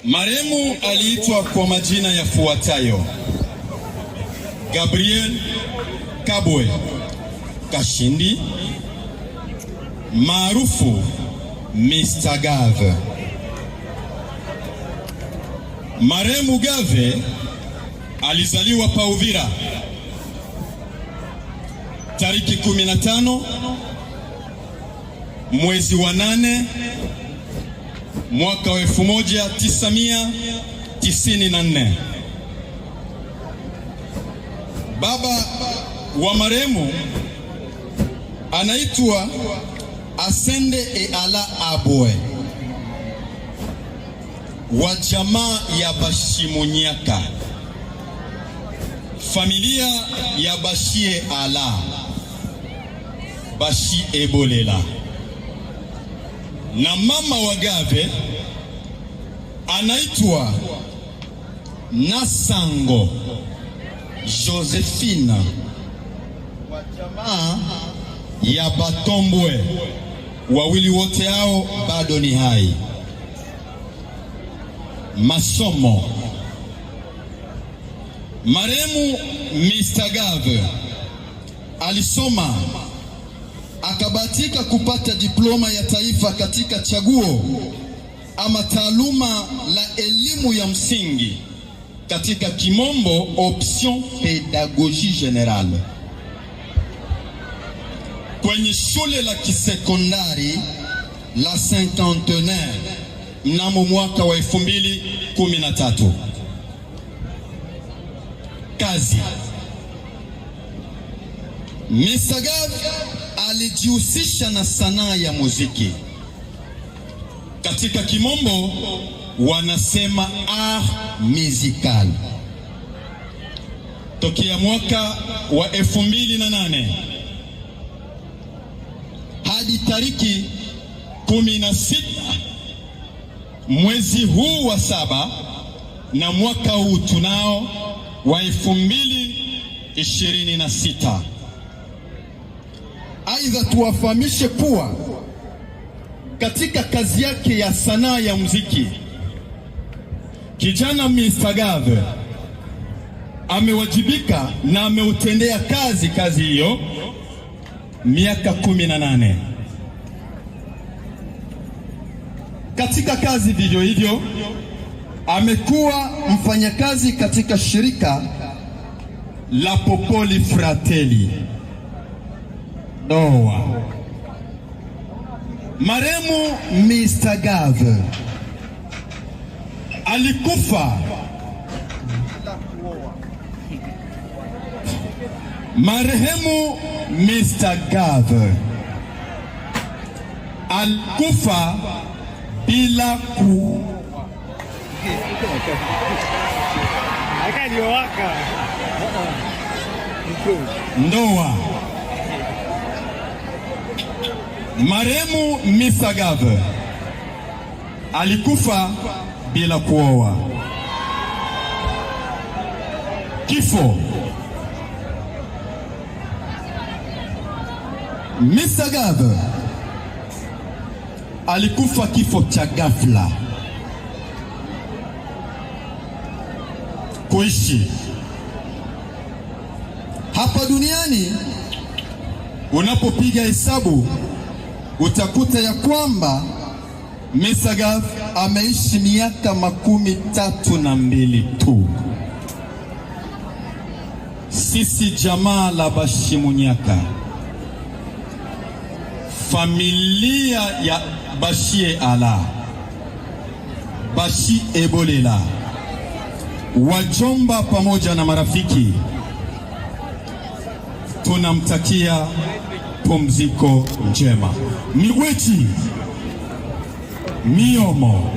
Marehemu aliitwa kwa majina yafuatayo: Gabriel Kabwe Kashindi maarufu Mr. Gave. Marehemu Gave alizaliwa pa Uvira tariki 15 mwezi wa 8 mwaka wa 1994. Baba wa marehemu anaitwa Asende e Ala Abwe wa jamaa ya Bashimunyaka, familia ya Bashie Ala Bashi Ebolela, na mama wa Gave anaitwa Nasango Josephine wa jamaa ya Batombwe. Wawili wote hao bado ni hai. Masomo. Marehemu Mr. Gave alisoma akabahatika kupata diploma ya taifa katika chaguo ama taaluma la elimu ya msingi, katika kimombo option pédagogie générale, kwenye shule la kisekondari la Cinquantenaire mnamo mwaka wa 2013. Kazi. Mr. Gave alijihusisha na sanaa ya muziki, katika kimombo wanasema art musical, tokea mwaka wa 2008 hadi tariki 16 mwezi huu wa saba na mwaka huu tunao wa 2026. Aidha, tuwafahamishe kuwa katika kazi yake ya sanaa ya muziki, kijana Mr. Gave amewajibika na ameutendea kazi hiyo miaka 18. Katika kazi vivyo hivyo amekuwa mfanyakazi katika shirika la Popoli Fratelli Noa. Marehemu Mr. Gave alikufa. Marehemu Mr. Gave alikufa bila ku ndoa. Marehemu Mr. Gave alikufa bila kuoa. Kifo. Mr. Gave alikufa kifo cha ghafla. Kuishi hapa duniani, unapopiga hesabu utakuta ya kwamba Mr. Gave ameishi miaka 32 tu. Sisi jamaa la Bashimunyaka, familia ya Bashie Ala, Bashi Ebolela, wajomba pamoja na marafiki, tunamtakia pumziko njema. Miwechi miomo.